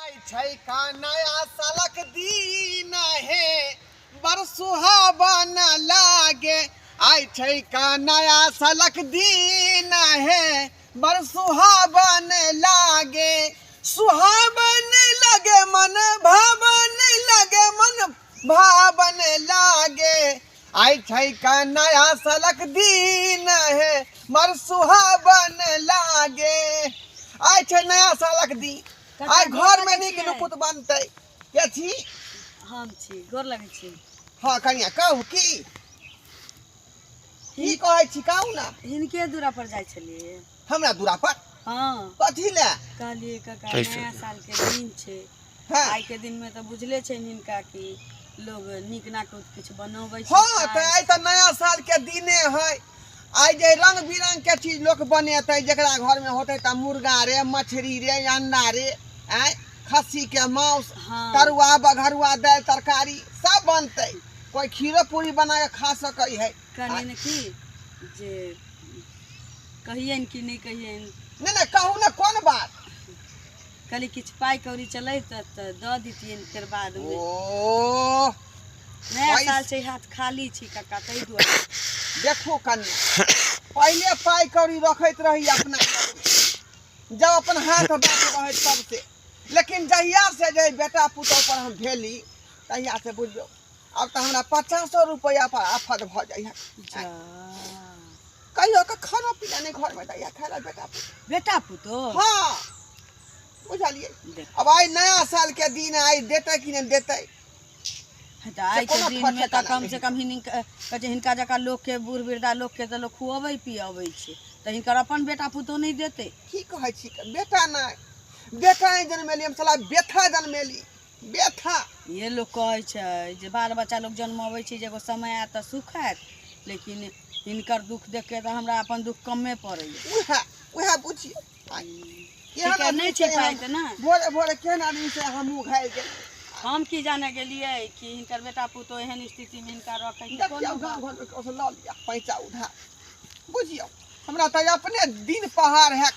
आइ छै का नया सालक दिन हे, बड़ सुहावन लागे। आइ छै का नया सालक दिन हे, बड़ सुहावन लागे। सुहावन लागे मन भावन लागे, मन भावन लागे। आइ छै का नया सालक दिन हे, बड़ सुहावन लागे। आइ छै नया सालक दिन, आइ घर में नीक नुकुत बनतै। के छी? हम छी, गोर लगै छी। हाँ कनिया, कहू की की कहै छी, कहू ना। हिनके दूरा पर जाइ छलियै। हमरा दूरा पर? हाँ। कथी ले? कहलियै काका, नया साल के दिन छै। हाँ। आइ के दिन में तऽ बुझले छै हिनका कि लोग नीक नाकुत किछु बनबै छै। हाँ, तऽ आइ तऽ नया साल के दिने है। आइ जे रंग बिरंग के चीज लोक बनेतै, जकरा घर में होतै तऽ मुर्गा रे, मछली रे, अंडा रे, आँय खस्सी के मांस। हाँ। तरुआ बघरुआ दालि तरकारी सब बनतै। कोई खीरो पूरी बना के खा सकै है। कहलियै ने कि जे कहियनि कि नहि कहियनि। नहि नहि, कहू ने, कोन बात? कहली किछु पाइ कौड़ी चलै तऽ दऽ दितियनि फेर बादमे। ओ नया साल छै, हाथ खाली छी काका, ताहि दुआरे। देखू कन्या, पहिले पाइ कौड़ी रखैत रही अपना जब अपन हाथ बात रहै तब से, लेकिन जहिया से जे बेटा पुतोह पर हम भेली तहिया से बुझियौ आब तऽ हमरा 500 रुपैआ पर आफत भऽ जाइए। जा। कहियो के खाना पीना नहि घरमे दैया खाय ला बेटा पुतोह। बेटा पुतोह? हाँ, बुझलियै। देख। अब आइ नया साल के दिन, आइ देतै कि नहि देतै? तऽ आइ के कोनो दिन में तऽ ठेकाना कम नहि। से कम हिनका कहै छै, हिनका जकाँ लोकके, बूढ़ वृद्धा लोकके तऽ लोक खुअबै पिअबै छै, तऽ हिनकर अपन बेटा पुतोह नहि देतै? की कहै छी, बेटा नहि, बेटा नहि जनमेली हम, साला बेथा जनमेली, बेथा। ये लोक कहै छै जे बाल बच्चा लोक जनमबै छै जे एगो समय आयत तऽ सुख आयत, लेकिन हिनकर दुख देख के तऽ हमरा अपन दुख कमे पड़ैया। उएह उएह बुझियौ, केहन ठीक है, आदमी नहि छै छै पाइ हम? तऽ ने। भोरे भोरे केहन आदमी से हमहूँ घायल गेल। हम की जाने गेलियै कि हिनकर बेटा पुतोह एहन स्थितिमे हिनका रखै छै। देखियौ, कोनो गाँव घरमे ककरोसँ लऽ लिअ पैसा उधार। बुझियौ, हमरा तऽ अपने दिन पहाड़ है,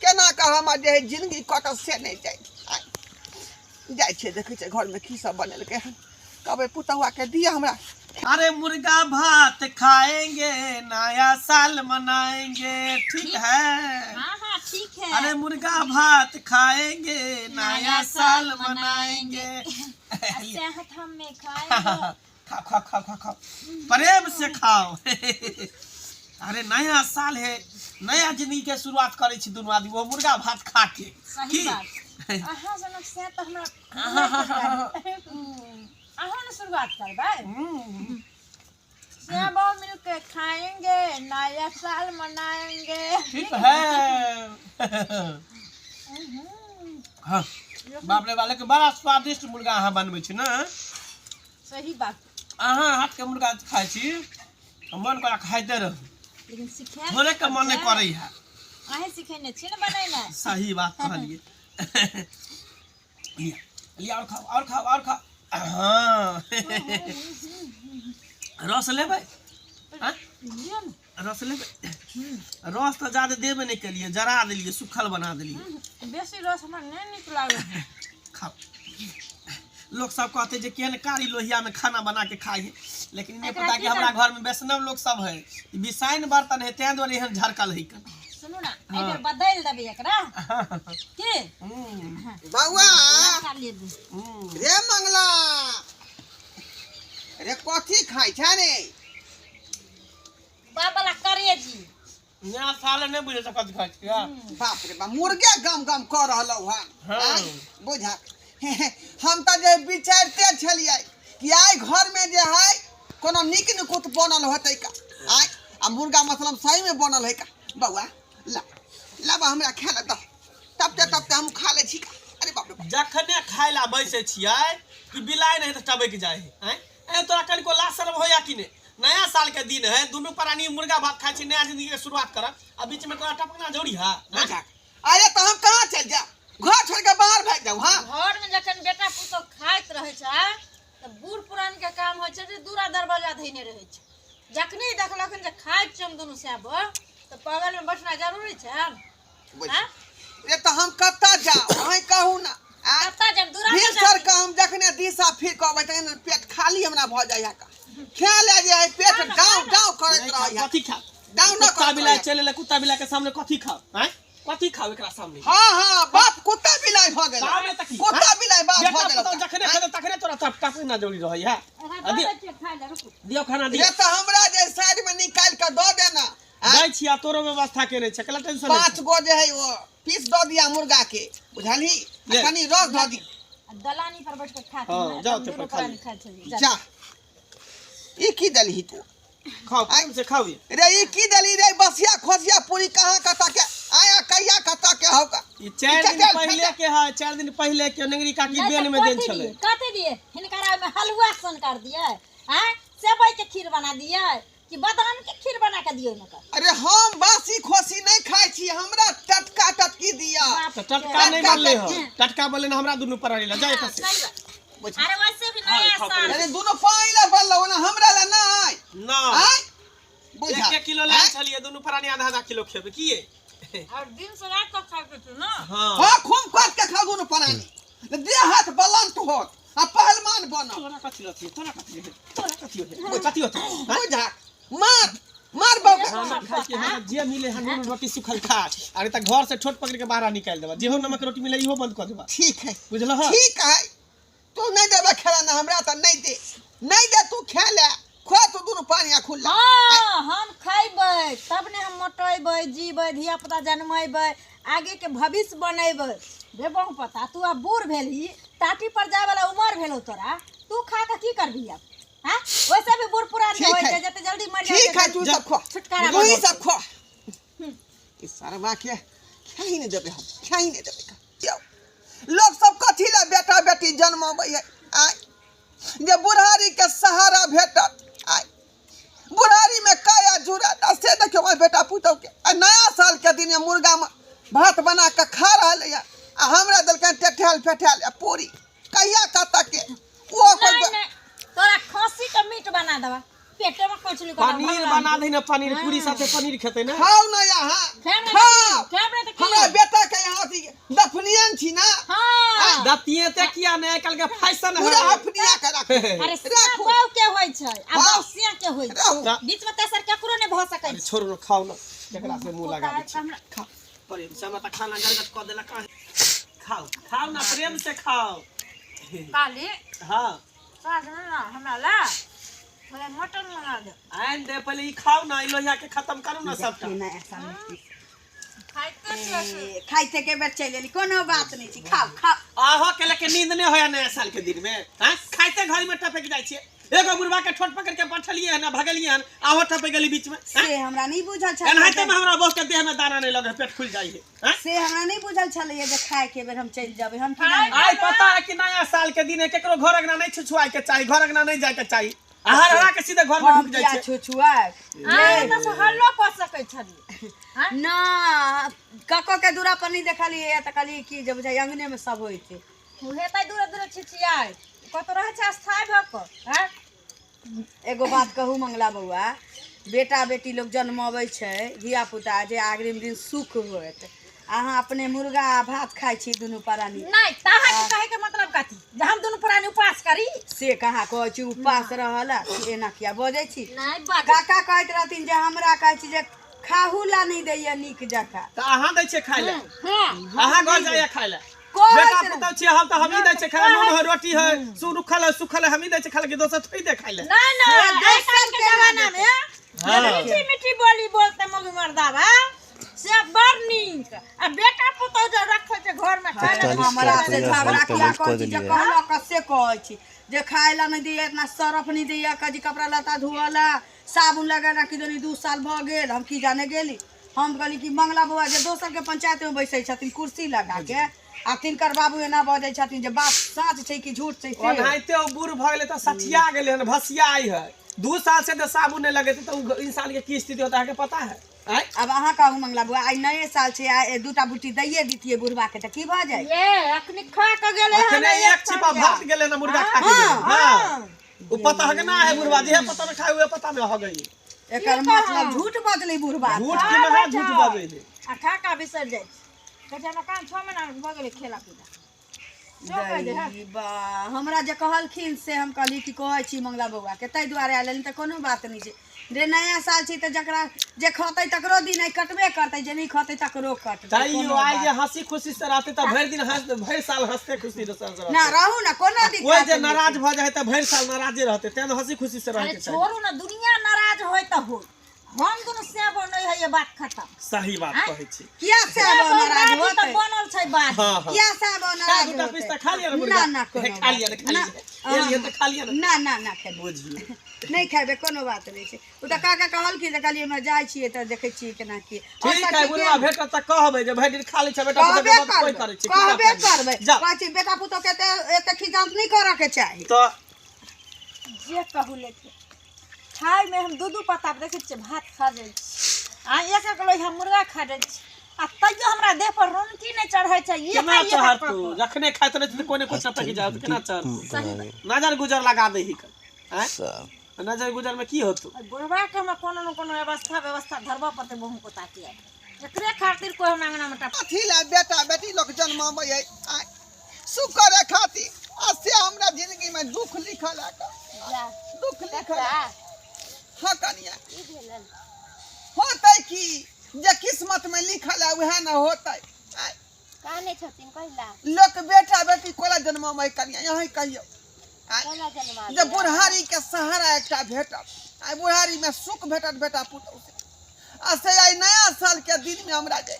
केना कऽ हमर जे है जिंदगी कटत से नहि जाइ। आइ जाइ छियै, देखै छियै घरमे की सब बनेलकै हन। कहबै पुतहुआके दिअ हमरा। अरे मुर्गा भात खाएंगे, नया साल मनाएंगे, ठीक है? हाँ हाँ, ठीक है। अरे मुर्गा भात खाएंगे, नया साल मनाएंगे। सेहत हम में खाएंगे। खाओ खाओ खाओ खाओ खाओ, प्रेम से खाओ। अरे नया साल है, नया जिंदगी के शुरुआत करे छी दुनू आदमी, वो मुर्गा भात खा के। सही की बात। अहाँ सनक से तऽ हमरा अहाँ ने शुरुआत करबै। सब मिलके खाएंगे, नया साल मनाएंगे। ठीक है। हाँ, बाप रे बाप, लेकिन बड़ा स्वादिष्ट मुर्गा अहाँ बनबै छी ने। सही बात। अहाँ हाथ के मुर्गा खाइ छी तऽ मन करा खाइते रहू। लेकिन सिखायल छोड़े के मन नहि करै है। अहें सिखेने छी ने बनेनाइ। सही बात कहलियै। लिअ लिअ, आओर खाउ, आओर खाउ, आओर खाउ। हाँ, रस लेबै? आँय? लिअ ने। रस लेबै? रस तऽ जादे देबे नहि केलियै, जरा देलियै, सुखल बना देलियै। बेसी रस हमरा नहि नीक लागै है। खाउ। लोक सब कहते जे केहन कारी लोहिया में खाना बना के खाइ है, लेकिन नहि एकरा पता कि की हमरा घर में वैष्णव लोग सब है, ई बिसाइन बर्तन है, तें दुआरे एहन झरकल है। सुनू ने, एहि बेर बदलि देबै एकरा की। बौआ। लड़का लेबै। रे मंगला रे, कथी खाइ छै रे? बाबा करेजी। नया साल नहि बुझै छै कथी खाइ छियै। बाप रे बाप, मुर्गे गम गम कऽ रहलौ हन। हाँ। आँय, बुझा, हम तऽ जे विचारिते छलियै कि आइ घरमे जे है कोनो नीक निकुत बनल होतै का आइ, आ मुर्गा मसलम सहीमे बनल है का। बौआ, ला लाबा, हमरा खाय लए दह। तबते तबते हम खा लै छी का। अरे बाप रे बाप। जखने खाय ला बैसै छियै कि बिलाइ नहि तऽ टबकि जाइ है। आँय, ए तोरा कनिको लाज शरम होया कि नहि? नया साल के दिन है, दुनू प्राणी मुर्गा भात खाइ छी, नया जिंदगी के शुरुआत करब, आ बीच में तोरा टपकना जरूरी है? बुझा, अरे तऽ हम कहाँ चलि जायब? घर छोड़ि कऽ बाहर भागि जाउ? हाँ। घर में जखन बेटा पुतोह खाइत रहै छै तऽ बूढ़ पुरान के काम होइ छै जे दूरा दरवाजा धैने रहै छै। जखनी देखलखिन जे खाइत छै हम दुनू साहेब, तऽ बगल में बैठना जरूरी छै? बुझ। हाँ? रे, तऽ हम कतऽ जाउ, अहीं कहू ने, आँय? दिशा फिर के अबै तखन पेट खाली हमरा भऽ जाइए का। खा ले जे है पेट डाउ डाउ करैत नहीं खाओ, रहैए। कथी खाओ? डाउ न कुत्ता करैत बिलाइ रहैए। चलि एलै, कुत्ता बिलाइ के सामने कथी खाओ? आँय? कथी खाओ एकरा सामने? हाँ हाँ बाप कुत्ता बिलाइ भऽ गेल। सामने तक कुत्ता बिलाइ बाप बेटा भऽ गेल। पुतहु जखने खेतौ तखने तोरा टप टप ना जोड़ी रहै है। एकरा आ दऽ दियौ दै छियै खाय लए, रुकू। दियौ खाना दियौ। रे तऽ हमरा जे साइड में निकालि कऽ दऽ देना। आँय? दै छी आ तोरो व्यवस्था केने छै, कला टेंशन नहि 5 गो जे है ओ पीस दऽ दिया मुर्गा के, बुझलही? आ ले। कनि रस दऽ दी। आ दलानी पर बैठ के खा। हाँ, जाओ ते पर खा ली। खाइ छलियै। जा, ई की देलही तू? खाओ, प्रेम से खाओ। रे ई की देली रे? बसिया खोसिया पूरी कहाँ कतऽ के आया, कहिया कतऽ के हौ का? ई 4 दिन चल, पहिले चल। के है, 4 दिन पहिले के नेंगरी काकी नहि बेन तऽ में देन कथी छलै। दियै? कथी दियै हिनकरा? ओहिमे हलुआ सन कर दियै, आँय, सेवई के खीर बना दियै कि बादाम के खीर बना के दियै ओहिमे? अरे हम बासी खोसी नहीं खाइ छी, हमरा टटका टटकी दिया। तऽ टटका नहीं बनले हो, टटका बनले ना हमरा दुनू पर ला जाय एतऽ से। अरे वैसे भी नया खाओ, साल। अरे दुनू पानि ला बनलो ना, हमरा ला नहीं। ना आय बुझा। एक एक किलो लायल छलियै, दुनू प्राणी आधा आधा किलो खेबै की ये? और दिन से रात तक खाइ के छै ना। हाँ हाँ, खूब काट के खा दुनू प्राणी, देह हाथ बलंत होत आ पहलवान बनत। तोरा कथी लथियो? तोरा कथी होते? तोरा कथी होते? कथी होते? बुझा, मार मार बाबू। खाना खाइ के हमरा जे मिले है नून रोटी सुखल खा। अरे तऽ घर से ठोट पकड़ के बाहर निकालि देबा, जेहो नमक रोटी मिले इहो बंद कऽ देबा। ठीक है। बुझलह? ठीक है, तू नहीं देबे खेला ना हमरा तऽ नहीं दे, नहीं दे। तू खा ले, खा तू दुनू पानी आ खुला। हाँ, हम खैबै तब ने हम मोटेबै, जीबै, धिया पुता जनमेबै, आगे के भविष्य बनेबै। रे बहु पता, तू आब बूढ़ भेलही, टाटी पर जाय वाला उमर भेलौ तोरा, तू खा के की करबही आब? हाँ, वैसे भी बूढ़ पुरान के ठीक होइ है। छै जते जल्दी मर जाइ ठीक है छै। तू सब खा। छुटकारा तू ही भऽ सब खा। ई सरवा के खा ही नहीं देबै हम, खा ही नहीं देबै। यौ, लोग सब कथी ला बेटा बेटी जन्मबै है? आय जे बुढ़ारी के सहारा भेटत, आय बुढ़ारी में काया जुड़त। आ से देखियौ हमर बेटा पुतहु के आ नया साल के दिन में मुर्गा भात बना के खा रहल है आ हमरा देलकनि टेठेल फेठेल आ पूरी कहिया कतऽ के ओ नहीं नहीं, तोरा खस्सी के मीट बना देबा, पेटे में कोचली कर। पनीर बना दही ने, पनीर पूरी साथे पनीर खेतै ने। खाउ ने यहाँ। खाएब ने। खाउ। खाएब ने तऽ की? हमरा बेटा के यहाँ अथी दफनियन छी ना। हाँ। दतिये किया ने, आइ काल्हि के फैशन पूरा है। हफनिया के राखू। अरे राखू। बाऊ के होइ छै आ हाँ। बसिया के होइ छै। रहू। बीच में तेसर केकरो नहि भऽ सकै अरे छै। छोड़ू ने, खाउ ने, जकरा से मुंह लगाबै छी। हमरा खाओ प्रेम से, हमरा तऽ खाना गड़गड़ कऽ देलक। खाओ खाओ ना, प्रेम से खाओ। काली हाँ। साँझ में ना हमरा ला थोड़ा मटन मंगा दे। आनि दे, पहिले ई खाओ ना, ई लोहिया के खत्म करू ना सबटा। नया साल में खाइते छियै से। खाइते के बेर चलि एली, कोनो बात नहीं छै, खाओ खाओ। आहो के लेके नींद नहीं होया नया साल के दिन में? हैं, खाइते घर में टपक जाइ छियै। एगो बुढ़वा के ठोट पकड़ के बैठलियै हन आ भगलियै हन, आहो टपक गेली बीच में। हैं? से हमरा नहीं बुझल छल। एनाहिते में हमरा बहू के देह में दाना नहीं लगे, पेट खुल जाइ है। हैं? से हमरा नहीं बुझल छलैया जे खाए के बेर हम चलि जेबै। हम की खाय जानी? आइ पता है कि नया साल के दिन है, केकरो घर अंगना नहीं छुछुआए के चाही, घर अंगना नहीं जाए के चाही, हर हरा के सीधे घर में हम ढुक जाइ किया छै। छुछुआएब? अहाँ तऽ से हल्लो कऽ सकै छलियै। हाँ? ना कको के दूरा पर नहीं देखलियै तऽ कहलियै कि जे बुझाइ अंगने में सब होइ छै। उहे तऽ दूरे दूरे छिछियाइ कतौ रहै छै स्थायी भऽ कऽ। हाँ? एगो बात कहू मंगला बौआ, बेटा बेटी लोग जन्मबै छै धिया पुता जे अग्रिम दिन सुख होत, अहाँ अपने मुर्गा आ भात खाइ छी दुनू प्राणी। नहि तऽ अहाँके कहै के मतलब कथी, जे हम दुनू प्राणी उपास करी? से कहाँ कहै छी उपास रहल आ, एना किया बजै छी? नहि बाजू। काका कहैत रहथिन जे हमरा कहै छी जे खाहू ला नहि दैया नीक जकाँ। तऽ अहाँ दै छियै खाय लए? हाँ। अहाँ घर जाइए खाय लए? कहैत बेटा रह- पुतहु छियै हम तऽ हमही दै छियै खाय लए। नून है, रोटी है, सुखल है, सुखल है, हमही दै छियै खाय लए कि दोसर थोड़ी दे खाय लए? नहीं नहीं, हाँ, आइ काल्हि के दोसर केना जमाना में हाँ। मीठी मीठी बोली बोलते मम्मी मर्दावा से बड़ नीक, आ बेटा पुतहु जो रखै छै घर में खाय लए। हमरा से 41 झगड़ा रुपया किया कमेंट कहै कऽ छी जे देलियै। कहलक से कहै छी जे खाय ला नहि दैया, इतना सरफ नहि दैया, कजी कपड़ा लत्ता धोअला साबुन लगेना कि दनी 2 साल भऽ गेल। हम की जाने गेली, हम कहली कि मंगला बौआ जे दोसर के पंचायत में बैसै छथिन कुर्सी लगा के आ तिनकर बाबू एना बजै छथिन जे बात साँच छै कि झूठ छै से। ओनाहिते ओ बूढ़ भऽ गेलै तऽ सठिया गेलै हन, भसिया आई है। 2 साल से तऽ साबुन नहि लगेतै तऽ ओ इंसान के की स्थिति होता है, अहाँके पता है? आँय? आब अहाँ कहू मंगला बौआ, आइ नए साल छै, आइ दूटा बुटी दैये दितियै बुढ़बा के तऽ की भऽ जाइ? ये अखनी खा के गेलै हन। अखने एक छिपा भात गेलै ना मुर्गा खा के गेलै। हाँ, ओ पता हक ना है बुढ़वा जे पता में खाए हुए पता में हो गई। एकर मतलब झूठ बजलै बुढ़बा। झूठ की महा झूठ बजै है। आ खा के बिसरि जाइ छै, कहै छै हमरा काम 6 महीना भऽ गेलै खेला पीला। दाई बा, हमरा जे कहलखिन से हम कहली कि कहै छी मंगला बौआ के, ताहि दुआरे आयल, नहि तऽ कोनो बात नहि छै रे। नया साल छै तऽ जकरा जे खतै तकरो दिन आइ कटबे करतै, जे नहि खतै तकरो कटतै। तैयो कोनो आइ जे बात हंसी खुशी से रहते तऽ भरि दिन हंस, भरि साल हंसते खुशी से रहते। ना रहू ना, कोनो दिक्कत कोइ जे नहि। नाराज भऽ जाइ तऽ भरि साल नाराजे रहते, तें हंसी खुशी से अरे रहके चाही। छोड़ू ना, दुनिया नाराज होय तऽ हो, हम दुनू से बनै है, ये बात खत्म। सही बात आँय? कहै छी। किया से नाराज तऽ होतै? बनल छै बात। हाँ हाँ। किया साहब नाराज दूटा होतै? पीस तऽ खा लिअ ने मुर्गा। ना ना, कोनो खा लिअ ने, बात खा ना। लिअ। एलियै तऽ खा लिअ ने। ना ना ना, खेबै बुझियौ नहि खेबै, कोनो बात नहि छै। ओ तऽ काका कहलखिन तऽ कहलियै हमरा जाइ छियै तऽ देखै छियै केना की। और ठीक सब है ठीके बुढ़वा ने? भेटत तऽ कहबै जे भरि दिन खा लै छै बेटा पुतोह कहबे के बात कोइ करबै, करै छै। कहबे करबै। जा। कहै छी बेटा पुतोह के एते एते खिजात नहि करऽ के चाही। तऽ जे कहू, लेकिन खायमे हम दू दू पत्ता देखै छियै भात खा जाइ छी आ एक एक लोहिया मुर्गा खा जाइ छी, आ तैयो हमरा देह पर रौनकी नहि चढ़ै छै। एक केना एक चढ़तू? जखने खाइत रहै छै तऽ कोने कुछ टपकि जायत, केना चढ़? नजर गुजर लगा दही के आँय, नजर गुजर में की होतू? बुढ़वा के हमरा कोनो न कोनो व्यवस्था व्यवस्था धरबऽ पड़तै। बहु को ताकि एकरे खातिर कोइ हमरा अंगना में टप अथी ला बेटा बेटी लोक जन्माबै है आँय, सुख करे खातिर, आ से हमरा जिंदगी में दुख लिखल है का। दुख लिखल है। हाँ कनिया, की भेलन? होतै की, जे किस्मत में लिखल है वएह न होतै आँय। काने छथिन कहिला? लोक बेटा बेटी कोला जन्माबै कनिया, यहीं कहियौ आँय? कहिला जन्मा जे बुढ़ारी के सहारा एकटा भेटत, आइ बुढ़ारी में सुख भेटत बेटा पुतोह से, आ से आइ नया साल के दिन में हमरा जे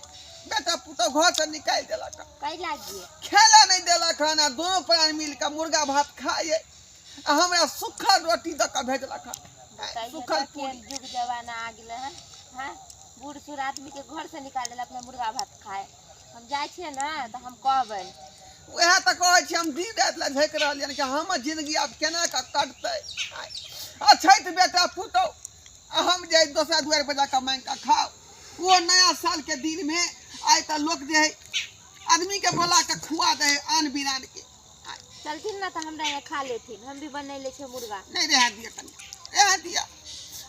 बेटा पुतोह घर से निकालि देलक। कैला गिए? खेला नहीं देलक हन, आ दोनों प्राणी मिल के मुर्गा भात खाए आ हमरा सुखल रोटी दऽ कऽ भेजलक हन, सुखल पूरी। युग जमाना आ गेलै हन। हाँ, बूढ़ सूढ़ आदमी के घर से निकाल देलक अपने मुर्गा भात खाए। हम जाइ छियै ने तऽ हम कहबै। उएह तऽ कहै छी, हम दिन राति लए झकि रहलियनि कि हमर जिंदगी आब केना कऽ कटतै। अछैत बेटा पुतोह आ हम जे दोसरा दुआरि पर जाकऽ माँगि कऽ खाउ, ओहो नया सालके दिनमे। आइ तऽ लोक जे है आदमीके बोला कऽ खुआ दै है आन बिरानके। चलथिन ने तऽ हमरा यहाँ खा लेथिन, हम भी बनैले छियै मुर्गा। नहि, रहए दिअ कनि, रहए दिअ।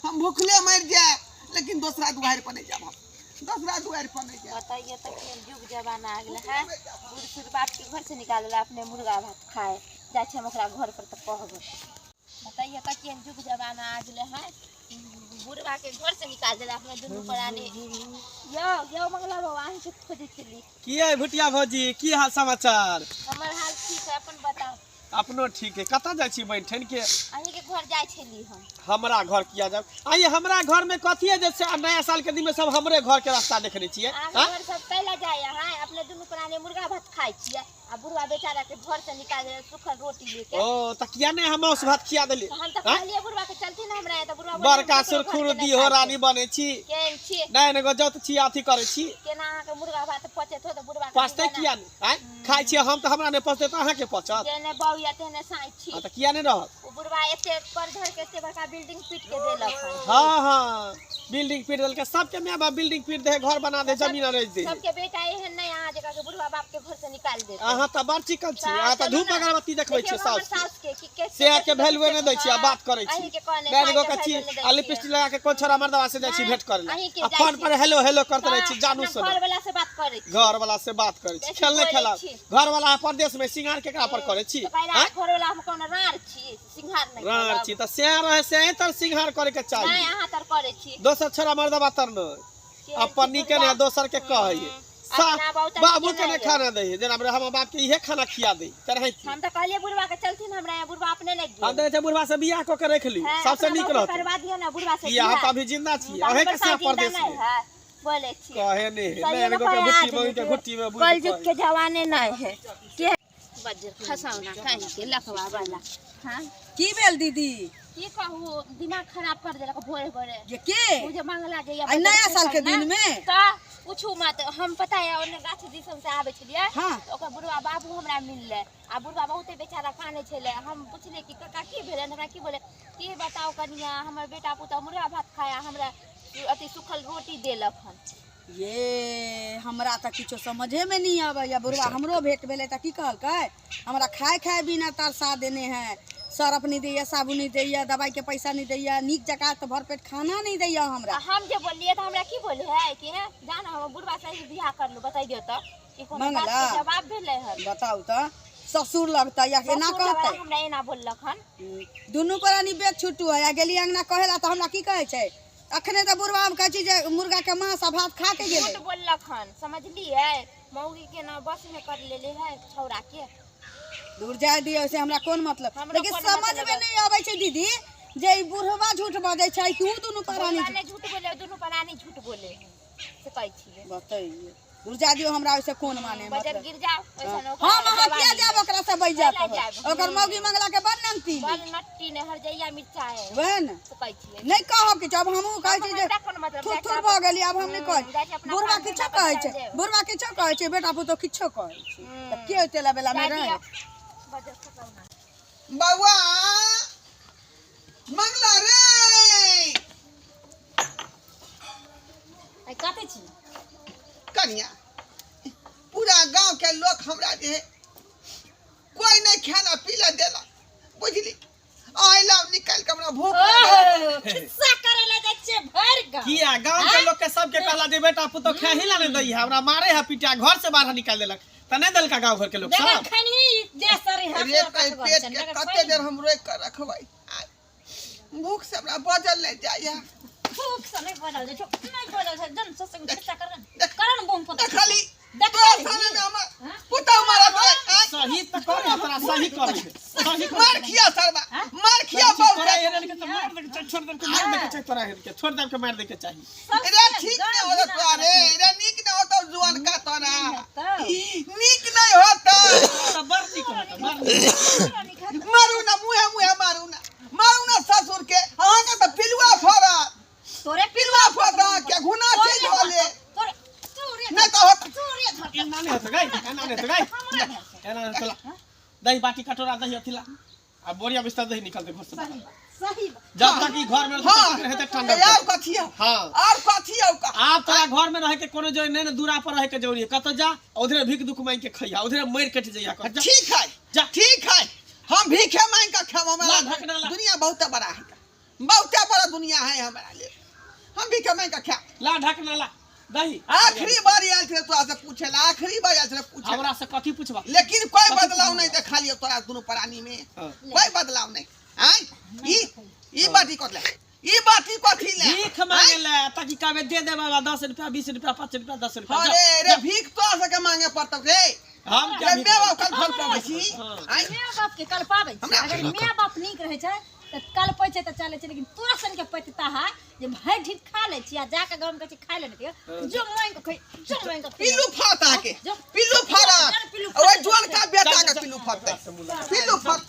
हम भूखले मरि जायब लेकिन दोसरा दुआरि पर नहि जायब, हम दोसरा दुआरि पर नहि जायब। बताइए तऽ केहन युग जमाना आ गेलै है, बूढ़ सूढ़ बाप के घर से निकाल देलक, अपने मुर्गा भात खाए जाइ छै। हम ओकरा घर पर तऽ कहबै। बताइए तऽ केहन युग जमाना आ गेलै है, बुढ़वा के घर से निकाल देलक अपने दुनू प्राणी। यौ यौ मंगला बाबा, अहीं के खोजै छली। की है भुटिया भौजी, की हाल समाचार? हमर हाल ठीक है, अपन बताउ। अपनो ठीक है। कतऽ जाइ छी बनि ठनि के? अहीं के घर जाइ छली हम। हमरा घर किया जाब आइए? हमरा घर में कथी है जे से नया साल के दिन में सब हमरे घर के रास्ता देखने छियै? अहाँके हाँ? घर सब कैला जाय अहाँ? अपने दुनू प्राणी मुर्गा भात खाइ छियै आ बुढ़वा बेचारा के घर से निकाल देलक सुखल रोटी लेके। ओ तऽ किया नहि हम मांस भात खिया देली? तऽ हम तऽ हाँ? कहलियै बुढ़वा के चलथिन हमरा यहाँ, तऽ बुढ़वा बोललै, बड़का हम ककरो घर के सुरखुर नहि दी हो खाइ रानी छियै। बनै छी। केहन छी? नहि नहि गजत छी, अथी करै छी। केना अहाँके मुर्गा भात पचैत हो तऽ बुढ़वा के पचतै दिबै ना? किया नहि? आँय, खाइ छियै हम तऽ हमरा नहि पचतै तऽ अहाँके पचत? जेहने बहू या तेहने साँइ छी। हाँ, तऽ किया नहि रहत? ओ बुढ़वा एते कर धर के एते बड़का बिल्डिंग पीट के देलक हन। हाँ हाँ, बिल्डिंग पीट देलकै। सबके my बाप बिल्डिंग पीट दे है, घर बना दे, जमीन अरेज दे है। सबके बेटा एहन नहि अहाँ जकाँ के बुढ़वा बाप के घर से निकालि देतै। अहाँ तऽ बड़ चिकन छी। अहाँ तऽ चलू धूप ने। अगरबत्ती देखबै देखियौ छियै हमर साउस के। साउस के कि के से के वैल्यू नहि दै छियै आ बात करै छी। अहीं के कहने गारि गो साइ के के छी वैल्यू नहि दै आ लिपस्टिक छियै। लगा के कोन छोरा मर्दवा से जाइ छी नहि, भेंट करै अहीं के लए, आ जाइ फोन छी। पर हेलो हेलो करते रहै छी। जानू अपना सुनो घर वाला से बात करै छी। घर वाला से बात करै छी। बेसी खेल नहि बोलै खेलब छी। घर वाला परदेश में सिंगार केकरा पर करै छी? तऽ कहै आँय? घर वाला हम कोनो राड़ छी, सिंघार नहि राड़ करब। छी तऽ सएह रहै, सएह तर सिंगार करे के नहि चाही। अहाँ तर करै छी। दोसर छोरा मर्दवा तर नहि के अपन नीके ने दोसर के कहै सा अपना बाबू तऽ बाबू नीके के नहि नहि खाना दै जेना हमर बाप के इहे खाना खिया दै तरह की। हम तऽ कहलियै बुढ़वा के चलथिन हमरा यहाँ, बुढ़वा अपने नहि हम गेल। देखै छै बुढ़वा से बियाह कऽ के रख ली, हैं, सबसे अपना नीक बाबू के रहतै। करवा दियौ ने बुढ़वा से किया, हम बियाह। तऽ अभी जिंदा छी। तऽ अहें के हमर से साथ जिंदा परदेश नहि में है बोलै छी। कहे नहि सही नहि में एगो के कहै घुट्टी आदमी में के के घुट्टी में बुझि कलयुग के जमाने नहीं है के बज्जर खसौना कहीं के लखवा वाला। हाँ। की भेल दीदी? की कहू, दिमाग खराब कर देलक भोरे भोरे। जे के? उ जे मंगला जे आइ नया साल के दिन में? तऽ पूछू मत। हम पता है ओने गाछ दिसन से आबै छलियै। हाँ। तऽ ओकर बुढ़वा बाबू हमरा मिललै आ बुढ़वा बहुते बेचारा कानै छलै। हम पुछलियै कि काका की भेलै? हमरा की बोले, की बताउ कनिया, हमर बेटा पुतहु मुर्गा भात खाया हमरा अथी सुखल रोटी देलक हन। ये हमरा तऽ किछो समझेमे नहि अबैया। बुढ़वा हमरो भेंट भेलै तऽ की कहलकै, हमरा खाय खाय बिना तरसा देने है, सरफ नहि दैया, साबुन नहि दैया, दवाइके पैसा नहि दैया, नीक जकाँ तऽ भरपेट खाना नहि दैया हमरा। आ हम जे बोललियै तऽ हमरा की बोले है कि हैं जान हम बुढ़वा से ही बियाह कर लू। बतैयौ तऽ ई कोनो बात मंगला। के जवाब भेलै हन? बताउ तऽ। ससुर लगतै या एना ससुर वाला कहतै। हमरा एना बोललक हन। दुनू प्राणी बेच छुटू है आ गेली अंगना कहेला तऽ हमरा की कहै छै? अखने तऽ बुढ़वा हम कहै छी जे मुर्गा के मांस आ भात खा के गेलै। झूठ बोललक हन, समझलियै? मौगी के ना बस में कर लेले है छौड़ा के। दूर जाय दियौ, से हमरा कोन मतलब। हमरो लेकिन कोन समझ में मतलब। नहि अबै छै दीदी जे ई बुढ़वा झूठ बजै छै कि उ दुनू प्राणी। बुढ़वा ने झूठ बोले, दुनू प्राणी झूठ बोले है से कहै छियै। बतैयौ, दूर जाय दियौ, हमरा ओहिसँ कोन माने बजर मतलब। गिर जाओ ओइसन ओकरा हम अहाँ किया जवानी। जायब ओकरा से बैजत? कैला जायब? ओकर मौगी मंगला के बड़ नंगती। बल नट्टी ने हर जइया मिर्चा है वएह ने। से कहै छियै। नहि कहब किछु अब, हमहूँ कहै छी जे हमरा कोन मतलब, थुर जाइ थुर छी भऽ गेली। आब हम नहि कहै। जाइ छी अपना बुढ़वा काम किछो धंधा पर कहै छै। चलि जायब। बुढ़वा किछो कहै छै, बेटा पुतोह किछो कहै छै, तऽ के ओते बेला मे जाय रहै। दियौ। बजर खतम ना। बौआ मंगला रे। आइ कतै छी? कनिया, पूरा गांव के लोग हमरा जे है कोई नहीं खाना पीला देला, बुझली? आइला निकाल के हमरा भूख लागल। खिस्सा करे ले जाइ छियै भरि गाँव। किया गांव के लोग के सबके कहला जे बेटा पुतोह खाही ला नहीं दै है, हमरा मारे है पीटा, घर से बाहर निकाल देलक, त नहीं देलका गांव घर के लोग बगैर सब। खैनी देह शरीर हाथ रे गोड़ कहीं कटगर पेट छै, के बगैर कते खैनी। देर हम रोक के रखबै? आय, भूख से हमरा बजल नहीं जाइए। भूख से नहि बजल जाइ छौ, नहि बजल छै। जन ससुर खिस्सा कर ने, कर ने बम पता। देखली देखली। तोरा सामने में हमर पुतहु मारत है, आय, सही त करे तोरा, सही करे, सही करे। मार खिया सरवा, मार खिया तोरा बहुत। एहन के त मार दे के चाही, छोड़ दे के मार दे के चाही, तोरा एहन के छोड़ दे के मार दे के चाही। रे ठीक नहीं होता तोरा रे, रे नीक नहीं होता जुआन का तोरा, नीक नहीं होता। त बड़ नीक होता, बड़ नीक। मारू ना मुहे मुहे, मारू ना, मारू ना ससुर के। अहाँके तऽ पिलुआ फड़त। तोरे पिलुआ फड़त के घुना चीज होले। तोरे तोरे नहीं तऽ होत। तोरे धर। एना नहीं होता गई, एना नहीं होता गई, एना नहीं होता। दही बाटी कटोरा दही अथिला आ बोरिया बिस्तर दही निकाल दे घर से बाहर। सही। जब तक ई घर में हाँ रहते ठंडा। आउ कथी आउ? हाँ। और कथी आउ का? आब तोरा घर में रहे के कोनो जरूरी नहीं ने, दूरा पर रहे के जरूरी है। कतौ जा, उधरे भीख दुख मांग के खइहा, उधरे मर कट जइहा कर जा। ठीक है। जा। ठीक है, हम भीखे मांग के खाब। ला, हमारा ढकना ला। दुनिया बहुत बड़ा है, बहुत बड़ा दुनिया है हमारा लिए। हम भीखे मांग के खाब। ला ढकना ला दही। आखिरी बार आयल छलै तोरा से पूछे ला, आखिरी बार आयल छलै पूछे ला। हमरा से कथी पूछबा? लेकिन कोई बदलाव नहीं देखा लियो तोरा दुनू प्राणी में। हाँ। कोई बदलाव नहीं। आय ई ई बाटी कथी ले, ई बाटी कथी ले? भीख मांगे ले ताकि काबे दे दे बाबा 10 रुपया, 20 रुपया, 5 रुपया, 10 रुपया। जा, अरे रे जा। भीख तोरा सबके मांगे पड़तौ रे। हम क्या रे भीख मेवा कल फल पबै छी। हाँ। आय माय बाप के कल्पाबै छै। अगर माय बाप नीक रहै छै तऽ कल्पै छै तऽ चलै छै, लेकिन तोरा सन के पैतता है जे भरि ढीठ खा लै छी आ जाके गाँवमे कहै छी खाय ले नहि दियौ, जो मांगि कऽ खै, जो मांगि कऽ खै। पिल्लू फड़त अहाँके। जो। पिल्लू फड़त। जन पिल्लू ओहि फड़तै। जुअनका बेटा चल, के चल, पिल्लू फड़तै, पिल्लू फड़तै।